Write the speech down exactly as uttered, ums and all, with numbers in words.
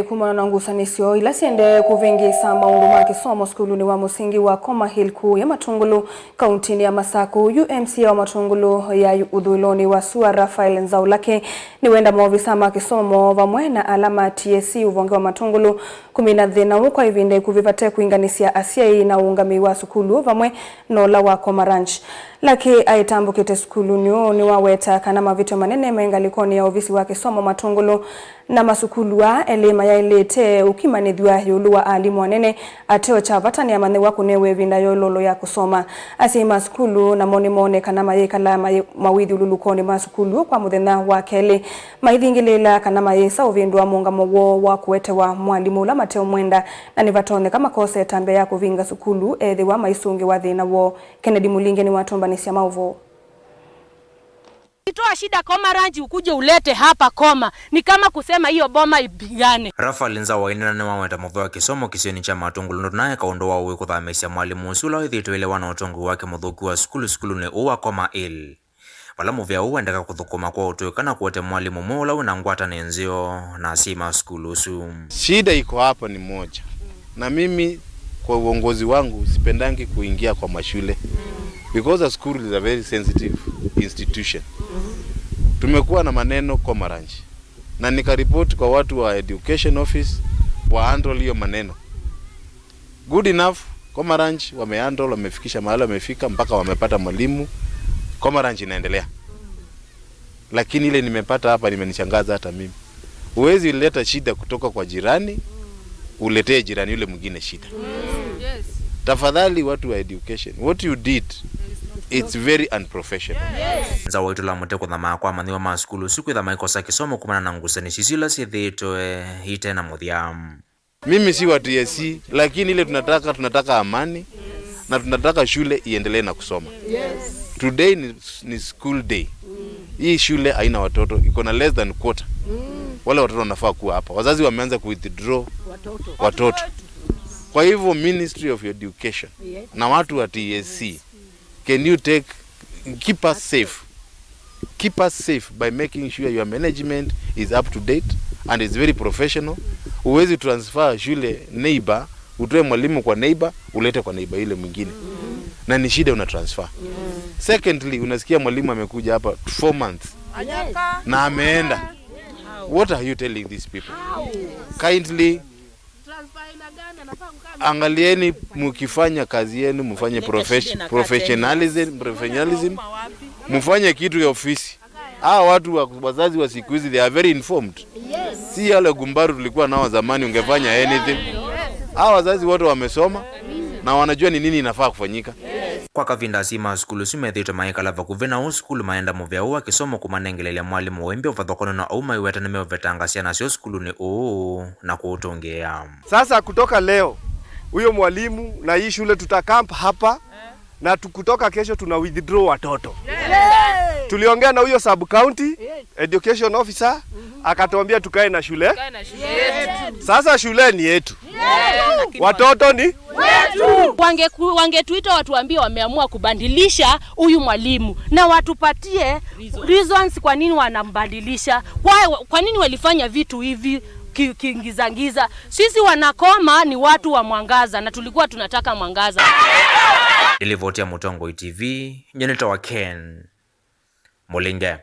Kumana na ngusanĩsyo ila syendee kũvĩngĩĩsa maũndũ ma kĩsomo sukulunĩ wa mũsingi wa Koma Hill kũũya Matũngũlũ, kauntinĩ ya Masaku, yu M C A wa Matũngũlũ ya ũthũĩlonĩ wa sua, Raphael Nzaũ Lake, nĩwenda maovisa ma kĩsomo vamwe na ala ma T S C ũvonge wa Matũngũlũ kũmina thĩna ũũ kwa ĩvinda ĩkuvĩ vate kũinganĩsya asyai na ũũngamĩi wa sukulu vamwe na ũla wa Koma Ranch. Lake aĩtambũkĩte sukulunĩ ũũ nĩwaweta kana mavĩtyo manene me ngalĩkonĩ ya ovisi wa kĩsomo Matũngũlũ, na masukulu aa elĩ mayaĩlĩte ũkimanĩthw'a ĩũlũ wa alimũ anene ateo kya vata nĩ amanyĩw'a kũnewa ĩvinda yololo ya kũsoma. Asyai ma sukulu namo nĩmoone kana mayĩkala mayĩ mawĩthyũlũlũkonĩ ma sukulu kwa mũthenya wa kelĩ, maithingĩlĩĩla kana mayĩsa ũvĩndũa mũũngamo woo wa kũetewa mwalimũ ũla mateũmwenda, na nĩvatonyeka makosa ĩtambya ya kũvinga sukulu ethĩwa maisũngĩwa thĩna woo. Kennedy Mũlinge nĩwatũmbanĩsya maũvoo. Ukitoa shida Koma Ranch ukuje ulete hapa Koma, ni kama kusema hiyo boma ipigane. Raphael Nzaũ Wainena nĩwaweta mũvea wa kĩsomo kĩsionĩ kya Matũngũlũ nũndũ naeka ũndũ wa ũĩ kũthamĩĩsya mwalimũ ũsu ũla wĩthĩĩtwe ĩlĩ wa na ũtongoi wake mũthũku wa sukulu sukulunĩ ũũ wa Koma Hill, vala mũvea ũũ wendeka kũthũkũma kwa ũtũĩka na kũete mwalimũ ũmwe ũla wĩ na ngwatanĩo nzeo na asyai ma sukulu ũsu. Shida iko hapa ni moja. Na mimi kwa uongozi wangu sipendangi kuingia kwa mashule because a school is a very sensitive institution. Tumekuwa na maneno Koma Ranch na nikaripoti kwa watu wa education office wa handle hiyo maneno. Good enough, Koma Ranch wamehandle, wamefikisha mahali wamefika mpaka wamepata mwalimu. Koma Ranch inaendelea. Lakini ile nimepata hapa nimenishangaza hata mimi. Huwezi leta shida kutoka kwa jirani, uletee jirani yule mwingine shida. Tafadhali watu wa education, what you did, it's very unprofessional. Nzaũ Waitũ aitũla mũtĩ kũthamaa kwa amanyĩw'a ma sukulu ũsu kwĩtha maikosa kĩsomo kumana na ngusanĩsyo isu ila syĩthĩĩtwe ite na mũthya. Mimi si wa T S C, lakini ile tunataka, tunataka amani na tunataka shule iendelee na kusoma. Today ni, ni school day. Hii shule haina watoto, iko na less than quarter. Wale watoto wanafaa kuwa hapa. Wazazi wameanza ku withdraw watoto. Kwa hivyo Ministry of Education na watu wa T S C, can you take, keep us safe? Keep us safe by making sure your management is up to date and is very professional. Huwezi transfer shule neighbor, utoe mwalimu kwa neighbor, ulete kwa neighbor ile mwingine. Na ni shida una transfer. Secondly, unasikia mwalimu amekuja hapa four months na ameenda. What are you telling these people? Kindly, angalieni, mkifanya kazi yenu mfanye profession-, professionalism, professionalism. Mfanye kitu ya ofisi. Hawa watu wa, wazazi wa siku hizi, they are very informed. Si yale gumbaru tulikuwa nao zamani, ungefanya anything. Hawa wazazi wote wamesoma na wanajua ni nini inafaa kufanyika. Kwa kavinda, asyai ma sukulu ũsu methĩĩtwe maikala vakuvĩ na ũũ sukulu maenda mũvea ũũ wa kĩsomo kũmanengelelya mwalimũ wa ĩmbya ũvathũkany'o na ũu maiweta nĩmeũvetanga syana syoo sukulunĩ ũũ na kũũtũngĩĩa. Sasa kutoka leo, huyo mwalimu na hii shule tutacamp hapa na tu-, kutoka kesho tuna withdraw watoto. Tuliongea na huyo sub county education officer, akatuambia tukae na shule. Sasa shule ni yetu. Watoto ni wetu. Wangeku-, wangetuita watuambie wameamua kubadilisha huyu mwalimu na watupatie reasons kwa nini wanambadilisha. Kwa, kwa nini walifanya vitu hivi ki-, kingizangiza? Sisi wanakoma ni watu wa mwangaza na tulikuwa tunataka mwangaza. Nĩ livoti ya Mũtongoi T V, nyie nĩtawa Ken Mũlinge.